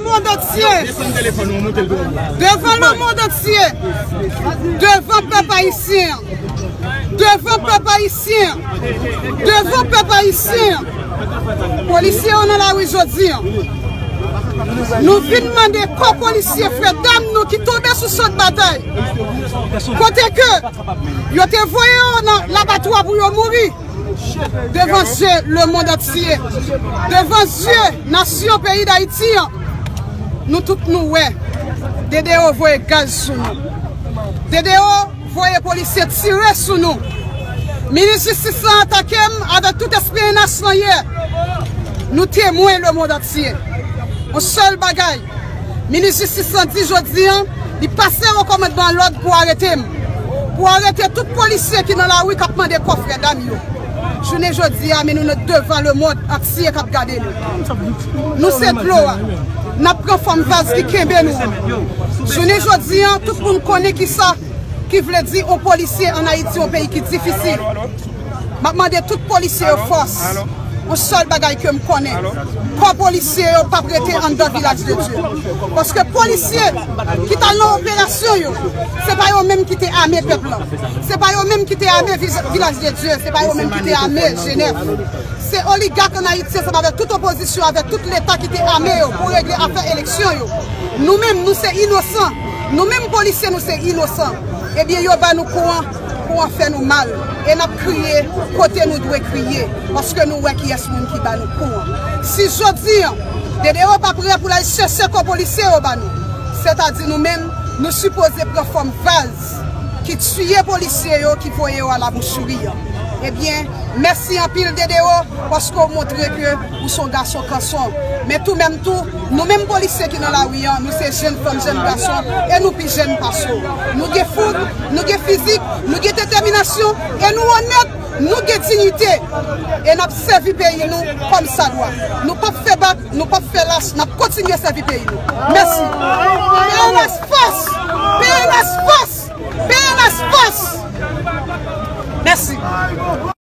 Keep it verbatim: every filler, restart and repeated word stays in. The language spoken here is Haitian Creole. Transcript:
Mond antye, devan le mond antye, devan pèp ayisyen, devan pèp ayisyen, devan pèp ayisyen, polisye yo nan lari jodi an. Nou vin mande kò polisye frè dam nou ki tonbe sou sòt batay. Kote ke yo te voye yo nan labatwa pou yo mouri. Devan zye le mond antye, devan zye nasyon peyi Dayiti an, nou tout nou wè. D D O voye gaz sou nou. D D O voye polisye tire sou nou. Minis jistis la atake m avèk tout S P N H lan yè. Nou temwen le mond antye. Yon sèl bagay, minis jistis lan di jodi an, li pase yon kòmandman lòd pou arete m. Pou arete tout polisye ki nan lari k ap mande kò frè dam yo. Jounen jodi a, men nou nan devan le mond antye k ap gade nou. Nou se dlo a. N ap pran fòm vaz ki kenbe nou an. Jounen jodi a, tout moun konnen kisa ki vle di yon polisye ann Ayiti, yon peyi ki difisil. M ap mande tout polisye yo fòs. Yon sèl bagay ke m konnen, kò polisye yo p ap rete anndan Vilaj de Dye. Paske polisye ki t al nan operasyon yo, se pa yo menm ki te ame pèp la. Se pa yo menm ki te ame Vi-, Vilaj de Dye. Se pa yo menm ki te ame Jenèf. Se oligak ann Ayiti, ansanm avèk tout opozisyon, avèk tout Leta ki te ame yo pou regle afè eleksyon yo. Nou menm, nou se inosan. Nou menm polisye, nou se inosan. Ebyen, yo ba nou kou an, kou an fè nou mal. E n ap kriye kote nou dwe kriye, paske nou wè kiyès moun ki ba nou kou an. Si jodi an, D D O pa prè pou l al chèche kò polisye yo ba nou, sètadi nou menm, nou sipoze pran fòm vaz ki tiye polisye yo, ki voye yo a la boucherie an. Ebyen, mèsi anpil, D D O, paske w montre ke ou se yon gason kanson. Men tou menm tou, nou menm polisye ki nan lari an, nou se jèn fanm, jèn gason, e nou pi jèn pase w. Nou gen foug, nou gen fizik, nou gen detèminasyon, e nou onèt, nou gen diyite. E n ap sèvi peyi nou kòm sa dwa. Nou p ap fè bak, nou p ap fè lach, n ap kontinye sèvi peyi nou. Mèsi. P N H